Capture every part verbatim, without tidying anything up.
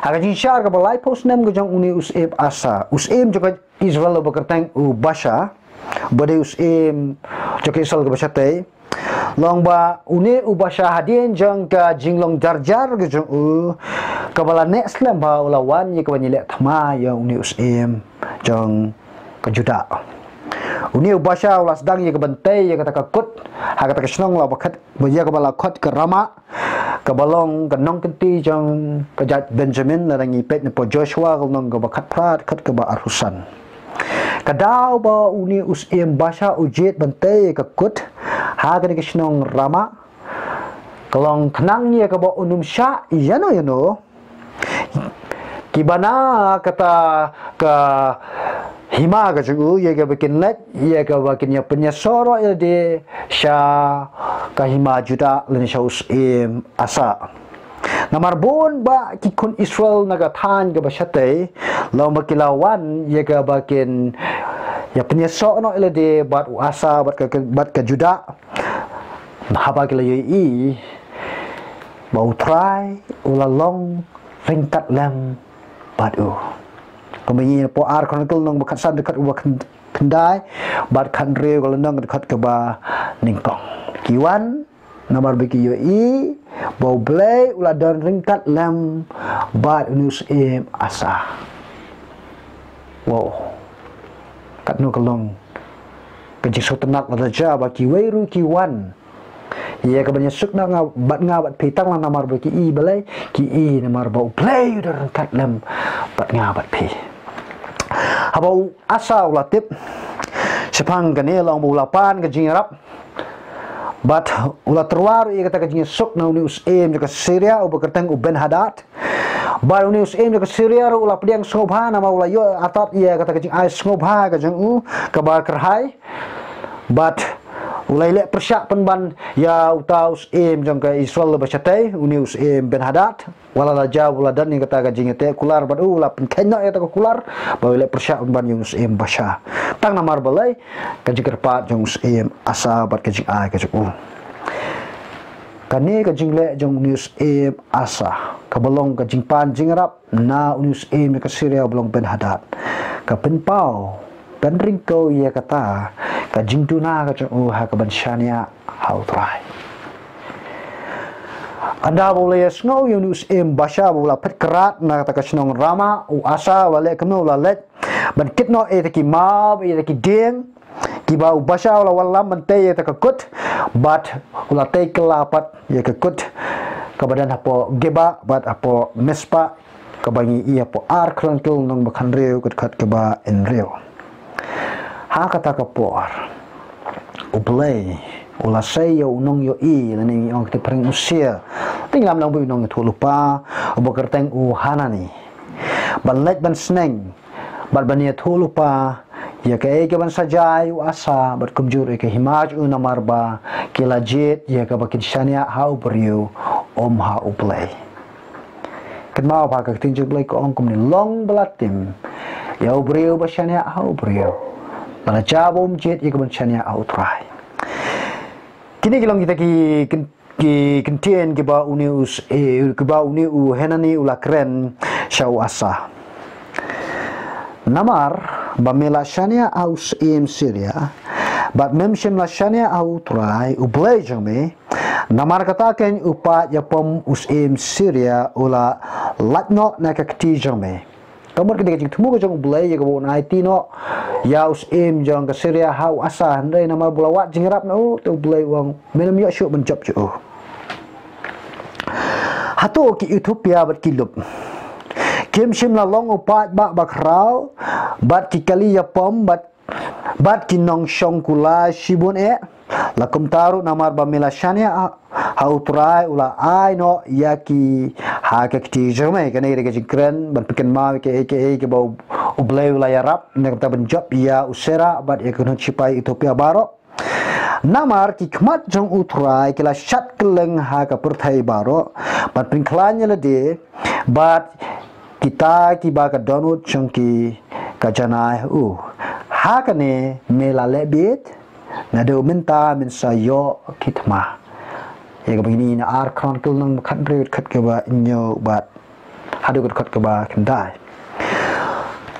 Ha ka jingshar kaba laiphew snem ka jong une u syiem Asa, u syiem jong ka Israel uba kyrteng u Baasha, uba dei u syiem jong ka Israel kaba shatei, long ba une u Baasha hadien jong ka jinglong jar jar ka jong u, kaba la neh slem bha u la wan ïa kaba ngi leh thma ïa une u syiem jong ka Judah. Une u Baasha u la sdang ïa ka ban tei ïa kata ka kut ha kata ka shnong la ba khot, ba ïa kaba la khot ka Rama, kaba long ka nongkynti jong ka jait Benjamin, lada ngi peit na poh Joshua ka lynnong kaba khatphra, dkhot kaba arphew san. Ka daw ba une u syiem Baasha u jied ban tei ïa ka kut ha kane ka shnong Rama, ka long khnang ïa kaba un ym shah ïano ïano kiba na kata ka hima ka jong u, ïa kaba kin leit, ïa kaba kin ïa pynïasoh noh ïa lade sha ka hima Judah lane sha u syiem Asa. Namar bun bah ki khun Israel na ka thaiñ kaba shatei, long ba ki la wan ïa kaba kin ïa pynïasoh noh ïa lade bad u Asa bad ka, bad ka Judah, haba ki la ïohi ba u Trai u la long ryngkat lem bad u. Kumba ngi ïohi na poh Ar Chronicle lynnong ba khatsan, dkhot uba khyn-, khyndai bad khathynriew ka lynnong, dkhot kaba nyngkong. Ki wan namar ba ki ïohi ba U Blei u la don ryngkat lem bad une u syiem Asa. Wow. Katno ka long ka jingsngewtynnat lada jia ba kiwei ruh ki wan ïa kaban ïasuk noh bad nga bad phi, tang la namar ba ki i balei, ki i namar ba U Blei u don ryngkat lem bad nga bad phi. Haba u Asa u la tip shaphang kane, long ba u la pan ka jingïarap bad u la tyrwa ruh ïa kata ka jingïasuk na une u syiem jong ka Syria uba kyrteng u Ben-hadad. Bad une u syiem jong ka Syria ruh u la pdiang sngewbha namar u la ïoh artat ïa kata ka jingai sngewbha ka jong u kaba kyrhai. Bad u la ïaleh pyrshah pynban ïa uta u syiem jong ka Israel ba shatei, une u syiem Ben-hadad. Wat la da jia u la don ïa kata ka jingïateh kular bad u, u la pynkheiñ noh ïa kata ka kular, bad u ïaleh pyrshah pynban ïa u syiem Baasha. Tang namar balei, ka jingkyrpad jong u syiem Asa bad ka jingai ka jong u. Kane ka jingleh jong une u syiem Asa, kaba long ka jingpan jingïarap na une u syiem jong ka Syria uba long Ben-hadad, ka pynpaw pynryngkew ïa kata ka jingduna ka jong u ha kaban shaniah ha U Trai. Ynda ba u la ïasngew ïa une u syiem Baasha ba u la phet krat na kata ka shnong Rama, u Asa u la leh kumno? U la leit ban kit noh ïa kita ki map, ïa kita ki dieng kiba u Baasha u la wallam ban tei ïa kata ka kut, bad u la tei kylla pat ïa ka kut kaba don hapoh Geba bad hapoh Mizpa, kaba ngi ïohi hapoh Ar Chronicle lynnong ba khathynriew, dkhot kaba hynriew. Ha kata ka por U Blei u la sei ïa u nongïohi, lane ngi ong ha ka ktien phareng u seer, te ngi lam long ba u nongïathuhlypa, uba kyrteng u Hanani, ban leit ban sneng bad ban ïathuhlypa ïa kaei kaban sa jia ïa u Asa bad kumjuh ïa ka hima jong u, namar ba ki la jied ïa kaba kin shaniah ha u briew, ym ha U Blei. Kynmaw ba ka ktien jong U Blei ka ong kumne, long ba la tim ïa u briew ba shaniah ha u briew, ba la jia ba um jied ïa kaban shaniah ha U Trai. Kine ki long kita ki kyn-, ki kyntien kiba une u s-, eh, kiba une u Hanani u la kren sha u Asa. Namar ba me la shaniah ha u syiem Syria bad mem shym la shaniah ha U Trai U Blei jong me, namar kata keiñ u paid ïapom u syiem Syria u la lait noh na ka kti jong me. Ka mut kane ka jingthmu ka jong U Blei ïa kaba un aiti noh ïa u syiem jong ka Syria ha u Asa, hynrei namar ba u la wad jingïarap na u, te U Blei u ong, men ym ïoh shuh ban jop ïa u. Hato ki Ethiopia bad ki Lub kim shym la long u paid bah bakhraw bad ki kali ïapom bad bad ki nongshong kulai shibun eh? La kumta ruh namar ba me la shaniah ha, ha U Trai u la ai noh ïa ki ha ka kti jong me. Kane ka dei ka jingkren ban pynkynmaw ïa kaei kaei kaba U, U Blei u la ïarap na ka bynta ban jop ïa u Sisera bad ïa ka kynhun shipai Ethiopia baroh. Namar ki khmat jong U Trai ki la shad kylleng ha ka pyrthei baroh ban pynkhlaiñ ïa lade bad kita kiba ka dohnud jong ki ka janai ha u. Ha kane me la leh bieit, naduh mynta men sa ïoh ki thma. Ïa kaba ngi ïohi na Ar Chronicle lynnong ba khathynriew, dkhot kaba hynñiew bad haduh ka dkhot kaba khyndai.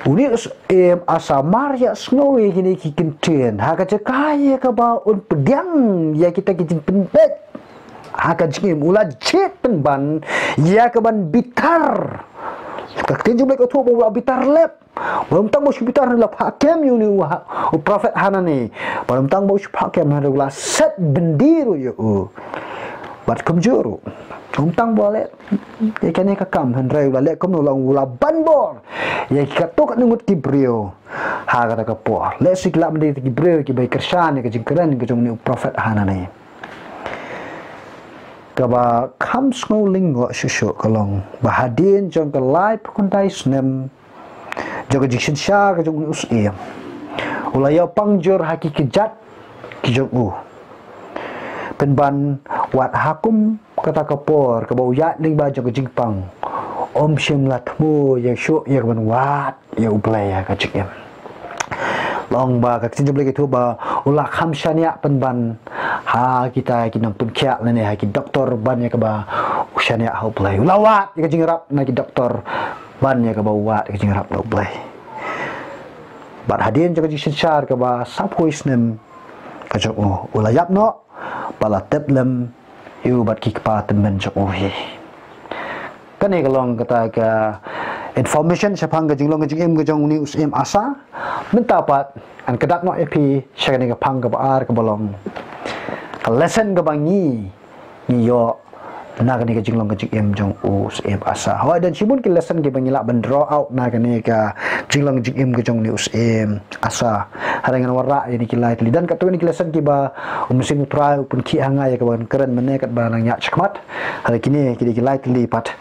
Une u syiem Asa mar ïa sngew ïa kine ki kyntien, ha ka jaka ïa kaba un pdiang ïa kita ki jingpynbeit ha ka jingim, u la jied pynban ïa kaban bitar. Ka ktien jong U Blei ka ong ba u la bitar lep. Ba ym tang ba u shu bitar, u la phah kem ïa une u ha-, u prophet Hanani. Ba ym tang ba u shu phah kem, hynrei u la set byndi ruh ïa u. Bad kumjuh ruh, ym tang ba u la leh ïa kane ka kam, hynrei u la leh kumno, u la, u la ban bor ïa ki katto katne ngut ki briew ha kata ka por. Lehse ki lah ban dei ki briew kiba kyrshan ïa ka jingkren ka jong une u prophet Hanani. Kaba kham sngew lyngngoh shuh shuh ka long ba hadien jong ka laiphew khyndai snem jong ka jingsynshar ka jong une u syiem, u la ïoh pang jur ha ki kjat ki jong u. Pynban wat ha kum kata ka por kaba u ïaid lyngba jong ka jingpang, um shym la thmu ïa shuh ïa kaban wad ïa U Blei ha ka jingim. Long ba ka ktien jong U Blei ka ong ba u la kham shaniah pynban ha kita ki nongpynkhiah lane ha ki doktor ban ïa kaba u shaniah ha U Blei. U la wad ïa ka jingïarap na ki doktor ban ïa kaba u wad ïa ka jingïarap na U Blei. Bad hadien jong ka jingsynshar kaba sawphew snem ka jong u, u la ïap noh, ba la tep lem ïa u bad ki kpa tymmen jong u hi. Kane ka long kata ka information shaphang ka jinglong ka jingim ka jong une u syiem Asa. Mynta pat ngan kdap noh ïa phi sha kane ka phang kaba ar kaba long ka lesson kaba ngi, ngi ïoh na kane ka jinglong ka jingim jong u syiem Asa. Hooid, don shibun ki lesson kiba ngi lah ban draw out na kane ka jinglong jingim ka jong une u syiem Asa. Hynrei ngan wanrah ïa kine ki lai tylli. Don katto katne ki lesson kiba u Mynsiem U Trai u pynkhih ha nga ïa kaba ngan kren mynne katba nang ïaid shakhmat. Hynrei kine ki dei ki lai tylli pat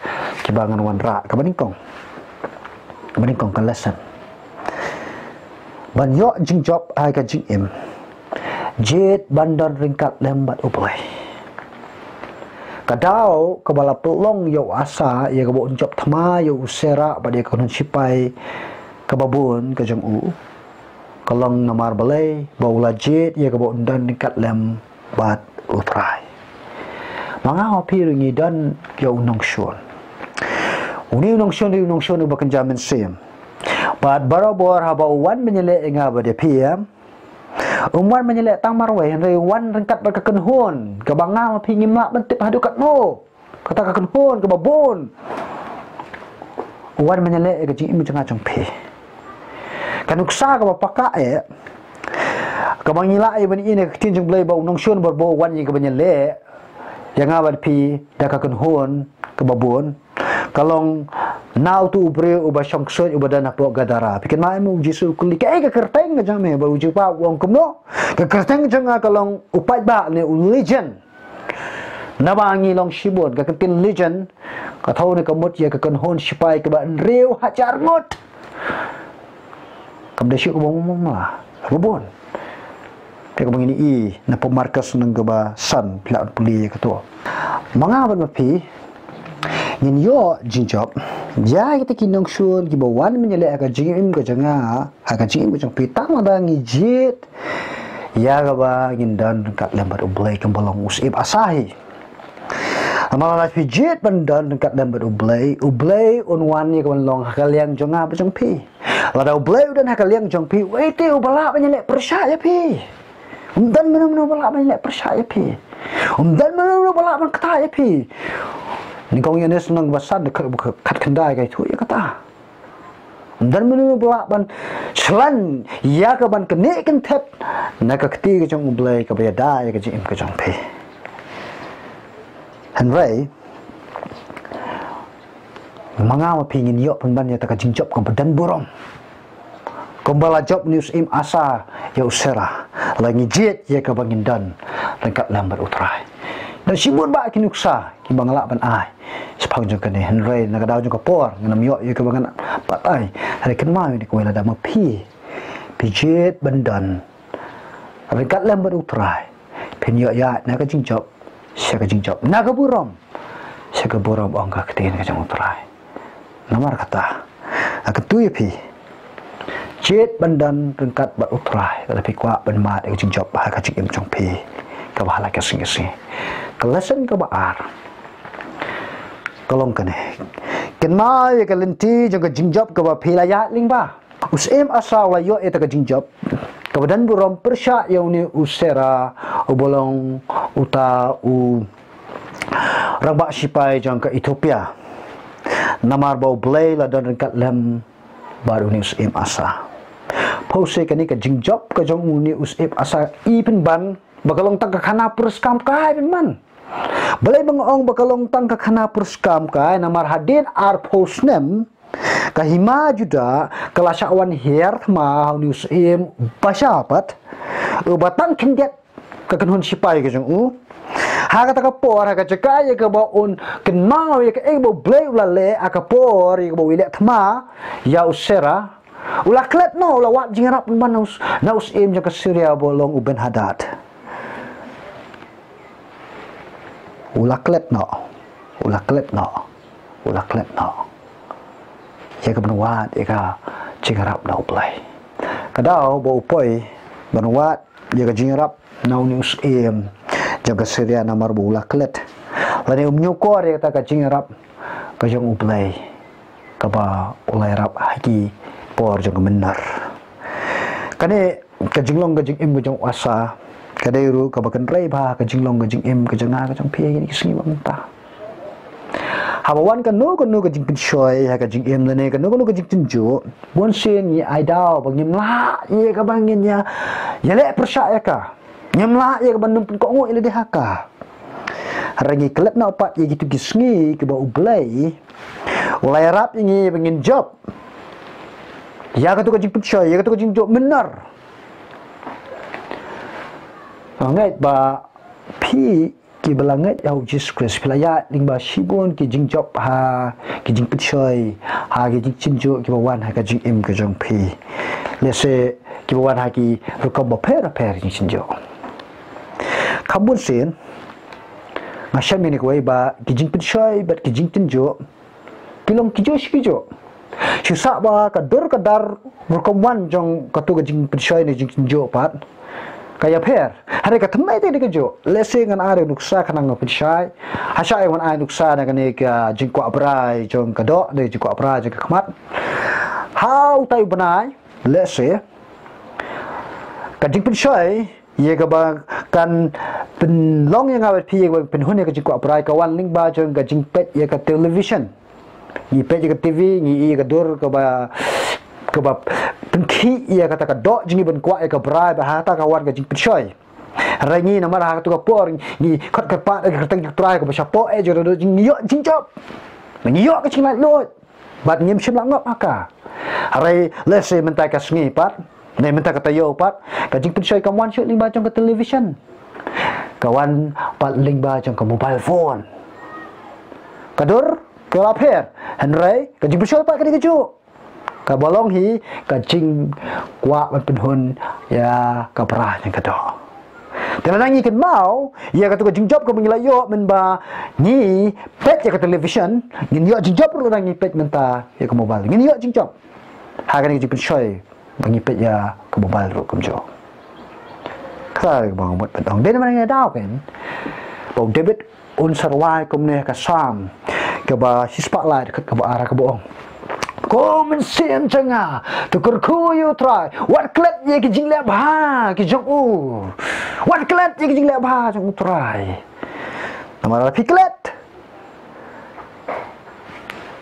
kiba ngan wanrah. Kaba nyngkong, kaba nyngkong ka lesson: ban ïoh jingjop ha ka jingim, jied ban don ryngkat lem bad U Blei. Ka daw kaba la pynlong ïa u Asa ïa kaba un jop thma ïa u Sisera bad ïa ka kynhun sipai kaba bun ka jong u, ka long namar balei? Ba u la jied ïa kaba un don ryngkat lem bad U Trai. Ma nga ma phi ruh ngi don ïa u nongshun. Une u nongshun ruh u nongshun uba kynja mynsiem. Bad barabor haba u wan ban ïaleh ïa nga bad ïa phi, em, um wan ban ïaleh tang marwei, hynrei u wan ryngkat bad ka kynhun kaba nga ma phi ngim lah ban tip haduh katno. Kata ka kynhun kaba bun. U wan ban ïaleh ïa ka jingim jong nga jong phi. Ka nuksa kaba paka eh, kaba ngi lah ïa ban ïohi na ka ktien jong U Blei ba u nongshun barabor u wan ïa kaban ïaleh ïa nga bad phi da ka kynhun kaba bun, ka long na uto u briew uba shong ksuid uba don hapoh Gadara. Phi kynmaw em, u Jisu u kylli, kaei ka kyrteng ka jong me? Bad u jubab u ong, kumno, ka kyrteng jong nga ka long u paidbah ne u legion. Naba ngi long shibun. Ka ktien legion ka thew ne ka mut ïa ka kynhun sipai kaba hynriew hajar ngut. Kam dei shuh kaba mala, kaba bun. Te kaba ngin ïohi na pop Markos lynnong kaba san, phi lah pule ïa kato. Ma nga bad ma phi ngin ïoh jingjop ïa kita ki nongshun kiba wan ban ïaleh ha ka jingim ka jong nga, ha ka jingim ka jong phi, tang lada ngi jied ïa kaba ngin don ryngkat lem bad U Blei kumba long u syiem Asa hi. Namar lada phi jied ban don ryngkat lem bad U Blei, U Blei un wan ïa kaban long ha ka liang jong nga bad jong phi. Lada U Blei u don ha ka liang jong phi, uei te uba lah ban ïaleh pyrshah ïa phi? Um don mano mano ba lah ban ïaleh pyrshah ïa phi. Um don mano mano ba lah ban ktah ïa phi. Nyngkong Ïoannis lynnong kaba san, dkhot khatkhyndai ka ïathuh ïa kata. Um don mano mano ba lah ban shlan ïa kaban knieh kynthet na ka kti ka jong U Blei kaba ïada ïa ka jingim ka jong phi. Hynrei ma nga ma phi ngin ïoh pynban ïa kata ka jingjop kaba don burom, kumba la jop une u syiem Asa ïa u Sisera, lada ngi jied ïa kaba ngin don ryngkat lem bad U Trai. Don shibun bah ki nuksa kiba nga lah ban ai shaphang jong kane, hynrei na ka daw jong ka por ngan ym ïoh ïa kaba ngan batai. Hynrei kynmaw ïa kawei, lada ma phi phi jied ban don ryngkat lem bad U Trai, phin ïoh ïaid na ka jingjop sha ka jingjop, na ka burom sha ka burom, ong ka ktien ka jong U Trai. Namar kata nga kyntu ïa phi, jied ban don ryngkat bad U Trai lada phi kwah ban mad ïa ka jingjop ha ka jingim jong phi kaba ha la ka sngi ka sngi. Ka lesson kaba ar ka long kane: Kynmaw ïa ka lynti jong ka jingjop kaba phi la ïaid lyngba. U Syiem Asa u la ïoh ïa ka jingjop kaba don burom pyrshah ïa une u Sera uba long uta u rangbah sipai jong ka Ethiopia. Namar ba U Blei u la don ryngkat lem bad une u Syiem Asa. Phewse kane ka jingjop ka jong une u Syiem Asa i pynban ba ka long tang ka khana pyrskam kai pynban. Balei ba nga ong ba ka long tang ka khana pyrskam kai? Namar hadien arphew snem ka hima Juda ka la shah wan hiar thma ha une u Syiem Basha pat, uba tang khyndiat ka kynhun sipai ka jong u. Ha kata ka por, ha ka jaka ïa kaba un kynmaw ïa kaei ba U Blei u la leh, ha ka por ïa kaba u leh thma ïa u Sera, u la klet noh, u la wad jingïarap pynban na u s-, na u Syiem jong ka Syria ba long u Ben-Hadad. U la klet noh, u la klet noh, u la klet noh ïa kaban wad ïa ka jingïarap na U Blei. Ka daw ba u poi ban wad ïa ka jingïarap na une u Syiem jong ka Syria namar ba u la klet, lane um ñiewkor ïa kata ka jingïarap ka jong U Blei kaba u la ïarap ha ki por jong ka mynnar. Kane ka jinglong ka jingim ka jong u Asa ka dei ruh kaba kynrei bha ka jinglong ka jingim ka jong nga ka jong phi ha kine ki sngi ba mynta. Haba wan kano kano ka jingpynshoi ha ka jingim lane kano kano ka jingtynjuh, bunsien ngi ai daw ba ngim lah ïa kaba ngin ïa, ïaleh pyrshah ïa ka. Ngim lah ïa kaba nym pynkohnguh ïa lade ha ka. Hynrei ngi klet noh pat ïa kito ki sngi kiba U Blei u la ïarap ïa ngi ba ngin jop ïa kato ka jingpynshoi, ïa kato ka jingjuh mynnar. Nga ngeit ba phi kiba la ngeit ïa U Jisu Khrist phi la ïaid lyngba shibun ki jingjop ha ki jingpynshoi, ha ki jingtynjuh kiba wan ha ka jingim ka jong phi. Lehse kiba wan ha ki rukom bapher bapher ki jingtynjuh. Kham bunsien nga shem ïa kane kawei ba ki jingpynshoi bad ki jingtynjuh ki long kijuh shi kijuh. Shisha ba ka dur ka dar rukom wan jong kato ka jingpynshoi ne jingtynjuh pat ka ïapher. Hynrei ka thymmai te dei kajuh. Lehse ngan ai nuksa khnang ban pynshai. Hashai ngan ai nuksa na kane ka jingkwah brai jong ka doh ne jingkwah brai jong ka khmat. Ha utai u bnai, lehse ka jingpynshoi ïa kaba kan pynlong ïa nga bad phi ïa kaba pynhun ïa ka jingkwah brai ka wan lyngba jong ka jingpeit ïa ka television. Ngi peit ïa ka T V, ngi ïohi ïa ka dur kaba, kaba pynkhih ïa kata ka doh jong ngi ban kwah ïa ka brai, bad hangta ka wan ka jingpynshoi. Hynrei ngi namar ha kato ka por ngi khot kyrpad ïa ka kyrteng jong U Trai kaba shapoh eh jong ka doh jong ngi, ngi ïoh jingjop. Ngi ïoh ka jinglaitluid. Bad ngim shym la ngop ha ka. Hynrei lehse mynta ka sngi pat, ne mynta ka taïew pat, ka jingpynshoi kam wan shuh lyngba jong ka television. Ka wan pat lyngba jong ka mobile phone. Ka dur ka la pher, hynrei ka jingpynshoi pat ka dei kajuh. Kaba long hi ka jingkwah ban pynhun ïa ka brai jong ka doh. Te lada ngi kynmaw ïa kato ka jingjop kaba ngi la ïoh mynba ngi peit ïa ka television, ngin ïoh jingjop ruh lada ngi peit mynta ïa ka mobile. Ngin ïoh jingjop ha kane ka jingpynshoi ba ngi peit ïa ka mobile ruh kumjuh. Kata kaba nga mut ban ong. Dei namar ngi daw ken ba u David un sa rwai kumne ha ka Salm kaba shispah lai, dkhot kaba ar, kaba ong: Ko mynsiem jong nga, to kyrkhu ïa U Trai. Wat klet ïa ki jingleh bha ki jong u. Wat klet ïa ki jingleh bha jong U Trai. Namar lada phi klet,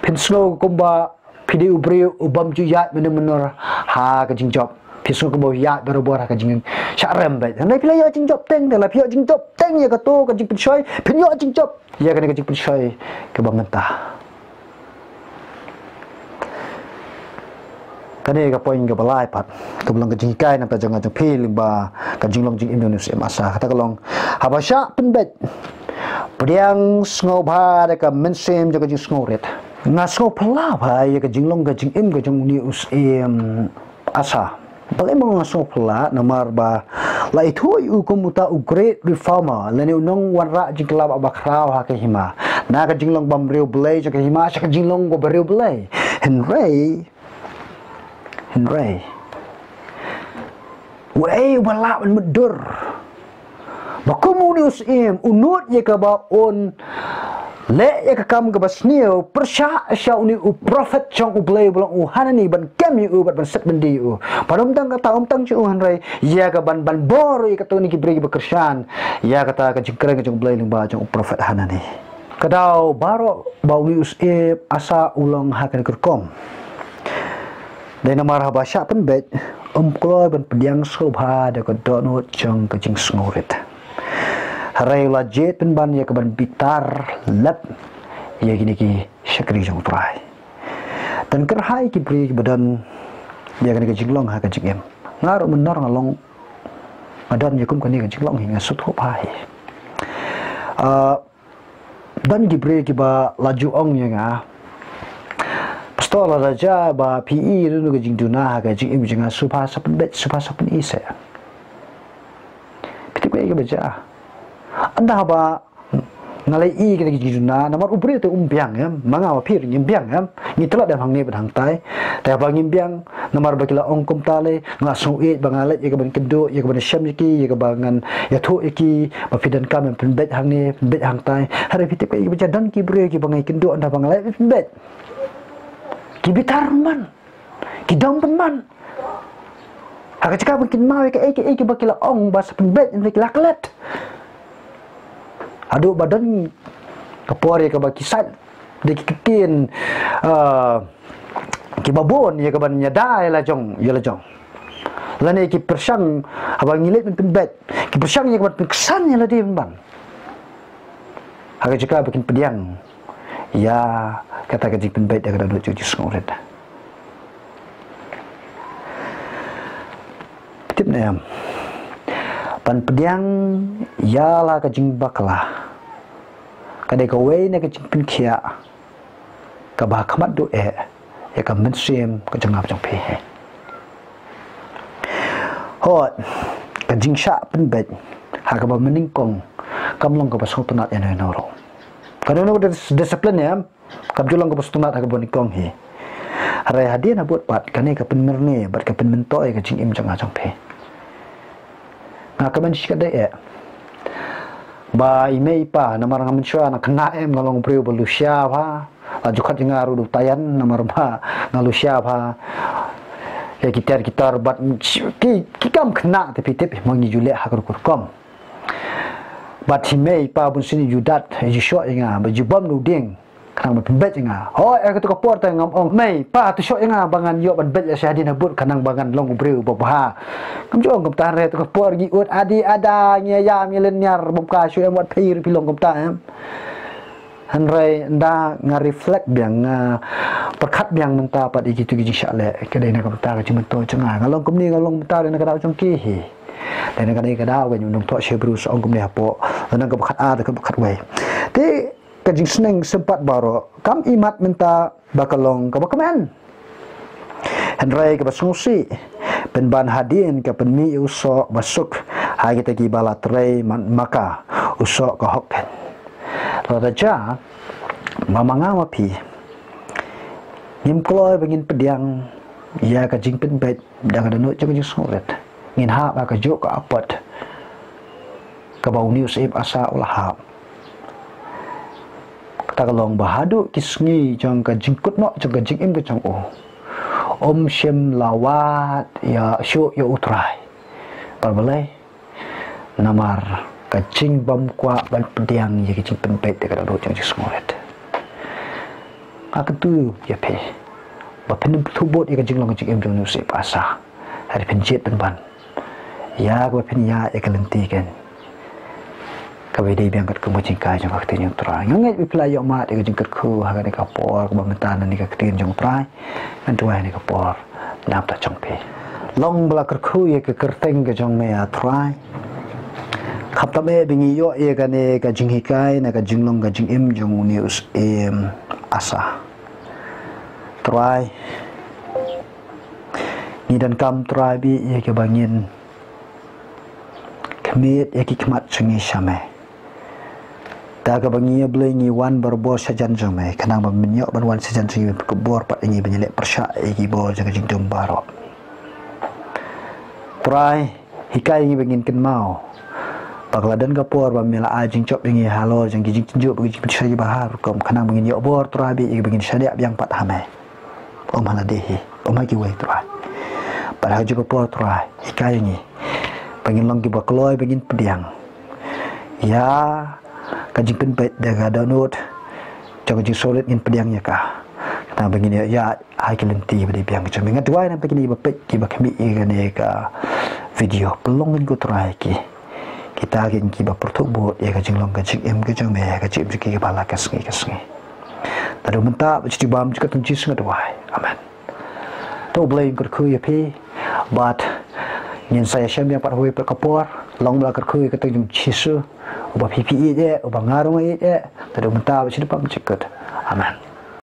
phin sngew kumba phi dei u briew u bym ju ïaid mynno mynno ha ka jingjop. Phi sngew kumba ïaid barabor ha ka jingshah rem beit. Hynrei phi la ïoh jingjop teng, te lada phi ïoh jingjop teng ïa kato ka jingpynshoi, phin ïoh jingjop ïa kane ka jingpynshoi kaba mynta. Kane ka point kaba lai pat kaba long ka jinghikai na ka bynta jong nga jong phi lyngba ka jinglong jingim jong une u Syiem Asa. Kata ka long, haba shah pynbeit, pdiang sngewbha da ka mynsiem jong ka jingsngewrit. Nga sngewphylla bha ïa ka jinglong ka jingim ka jong une u Syiem Asa. Balei ma nga sngewphylla? Namar ba la ithuh ïa u kum uta u great reformer, lane u nongwanrah jingkylla ba khraw ha ka hima. Na ka jinglong ba riewblei jong ka hima sha ka jinglong ba riewblei. Hynrei, hynrei uei uba lah ban mutdur ba kum une u Syiem u nud ïa kaba un Leh ïa ka kam kaba sniew pyrshah sha une u prophet jong U Blei ba long u Hanani ban kem ïa u bad ban set byndi ïa u. Bad ym tang kata, ym tang sha u hynrei ïa ka ban ban bor ïa katto katne ki briew kiba kyrshan ïa kata ka jingkren ka jong U Blei lyngba jong u prophet Hanani. Ka daw baroh ba une u syiem Asa u long ha kane ka rukom, dei namar haba shah pynbeit um kloi ban pdiang sngewbha da ka dohnud jong ka jingsngewrit. Hynrei u la jied pynban ïa ka ban bitar lep ïa kine ki shakri jong U Trai. Don kyrhai ki briew kiba don ïa kane ka jinglong ha ka jingim. Nga ruh mynno nga long, nga don ïa kum kane ka jinglong hi, nga sngewthuh bha hi. Ah, don ki briew kiba la ju ong ïa nga, Pastor, lada jia ba phi i ruh ka jingduna ha ka jingim jong nga, sngewbha sa pynbeit, sngewbha sa pyni seh. Phi tip kaei kaba jia? Ynda haba nga la i kata ka jingduna, namar u briew te um biang, em, ma nga ma phi ruh ngim biang, em, ngi tlot dem hangne bad hangtai. Te haba ngim biang, namar ba ki la ong kumta lei, nga sngew ïeit ba nga leit ïa ka ban kynduh, ïa ka ban shem ïa ki, ïa ka ba ngan ïathuh ïa ki ba phi donkam ban pynbeit hangne, pynbeit hangtai. Hynrei phi tip kaei kaba jia? Don ki briew kiba nga ïakynduh ynda ba nga leit pynbeit, ki bitar man, ki dom pynman. Ha ka jaka ba kin kynmaw ïa kaei kaei kaba ki la ong ba sa pynbeit, hynrei ki la klet. Haduh ba don ka por ïa kaba ki sait da ki ktien, ah, kiba bun ïa ka ban ïada ïa la jong, ïa la jong. Lane ki pyrshang haba ngi leit ban pynbeit, ki pyrshang ïa ka ban pynksan ïa lade pynban. Ha ka jaka ba kin pdiang ïa kata ka jingpynbeit da ka dohnud jong ka jingsngewrit. Tip ne em? Ban pdiang ïa la ka jingbakla ka dei kawei na ka jingpynkhiah kaba ha khmat duh eh ïa ka mynsiem ka jong nga bad jong phi. Hooid, ka jingshah pynbeit ha kaba mynnyngkong kam long kaba sngewtynnat ïano ïano ruh. Kano kano ka dis-, discipline, em, kam ju long kaba sngewtynnat ha kaba nyngkong hi. Hynrei hadien habud pat kane ka pynmyntoi bad ka pynmyntoi ïa ka jingim jong nga jong phi. Nga kmen shikatdei eh ba i mei i pa, namar nga mynshuwa nga khynnah, em, nga long briew ba lushia bha. La ju khot ïa nga ruh da u Taïan namar ba nga lushia bha ïa ki tiar ki tor bad ki, ki kam khynnah, te phi tip ma ngi ju leh ha ka rukom. Bad i mei i pa bunsien i ju dat, i ju shoh ïa nga, bad i ju bam da u dieng khnang ban pynbeit ïa nga. Hooid, ha kato ka por te ngam ong, mei pa, to shoh ïa nga ba ngan ïoh ban beit lehse hadien habud khnang ba ngan long u briew uba bha. Ngam ju ong kumta, hynrei kato ka por ngi ud adi ada, ngi ïam, ngi lynñiar bym ka shu em, wat phi ruh phi long kumta, em. Hynrei ynda nga reflect biang, nga pyrkhat biang mynta pat ïa kito ki jingshah leh, ka dei na ka bynta ka jingmyntoi jong nga. Nga long kumne, nga long mynta dei na ka daw jong ki hi. Dei na ka dei ka daw ka jingmyntoi, sha briew sa ong kumne hapoh lynnong kaba khatar, kaba khatwei. Te ka jingsneng sympat baroh kam i mat mynta ba ka long kaba kmen. Hynrei kaba sngewsih, pynban hadien ka pynmih ïa u soh ba suk ha kita kiba la trei man ma ka, u soh ka hok. Lada jia ba ma nga ma phi ngim kloi ba ngin pdiang ïa ka jingpynbeit da ka dohnud jong ka jingsngewrit, ngin hap ha kajuh ka apot kaba une u syiem Asa u la hap. Kata ka long ba haduh ki sngi jong ka jingkut noh jong ka jingim ka jong u, um shym la wad ïa, shuh ïa U Trai. Balei? Namar ka jingbymkwah ban pdiang ïa ka jingpynbeit da ka dohnud jong ka jingsngewrit. Nga kyntu ïa phi ba phin ym thubud ïa ka jinglong ka jingim jong une u syiem Asa. Hynrei phin jied pynban ïa kaba phin ïaid ïa ka lynti keiñ kaba dei biang katkum ka jinghikai jong ka ktien jong U Trai. Nga ngeit ba phi la ïoh mad ïa ka jingkyrkhu ha kane ka por kaba mynta na kane ka ktien jong U Trai. Ngan duwai ha kane ka por namar ka jong phi. Long ba la kyrkhu ïa ka kyrteng ka jong me, A Trai. Khamtam eh ba ngi ïoh ïa kane ka jinghikai na ka jinglong ka jingim jong une u syiem Asa. Trai, ngi donkam, Trai, bad ïa kaba ngin khmih ïa ki khmat jong ngi sha me. Da kaba ngi, A Blei, ngi wan barabor shajan jong me, khnang ba men ïoh ban wan shajan jong ngi, ba phin kyrkhu pat ïa ngi ban ïaleh pyrshah ïa ki bor jong ka jingdum baroh. Trai, hikai ïa ngi ba ngin kynmaw Ba ka la don ka por ba me la ai jingjop ïa ngi halor jong ki jingtynjuh bad ki jingpynshoi kiba har rukom, khnang ba ngin ïoh bor, Trai, bad ïa kiba ngin shaniah biang pat ha me. Ym ha lade hi, ym ha kiwei, Trai. Bad ha kajuh ka por, Trai, hikai ïa ngi ba ngin long kiba kloi ba ngin pdiang ïa ka jingpynbeit da ka dohnud jong ka jingsngewrit, ngin pdiang ïa ka, khnang ba ngin ïoh ïaid ha ki lynti ba dei biang ka jong me. Nga duwai namar kine kiba peit, kiba khmih ïa kane ka video, pynlong ïa ngi, ko Trai, ki kita ki kiba pyrthuh bud ïa ka jinglong ka jingim ka jong me, ka jingim jong ki kiba la ka sngi ka sngi. Naduh mynta bad sha u bymjukut, ha ka kyrteng Jisu nga duwai. Amen. To U Blei un kyrkhu ïa phi. Bad ngin sa ïashem biang pat ha kawei pat ka por. Long ba la kyrkhu ïa ka kyrteng jong Jisu, uba phi phi ïeit eh, uba nga ruh nga ïeit eh, naduh mynta bad sha u bymjukut. Amen.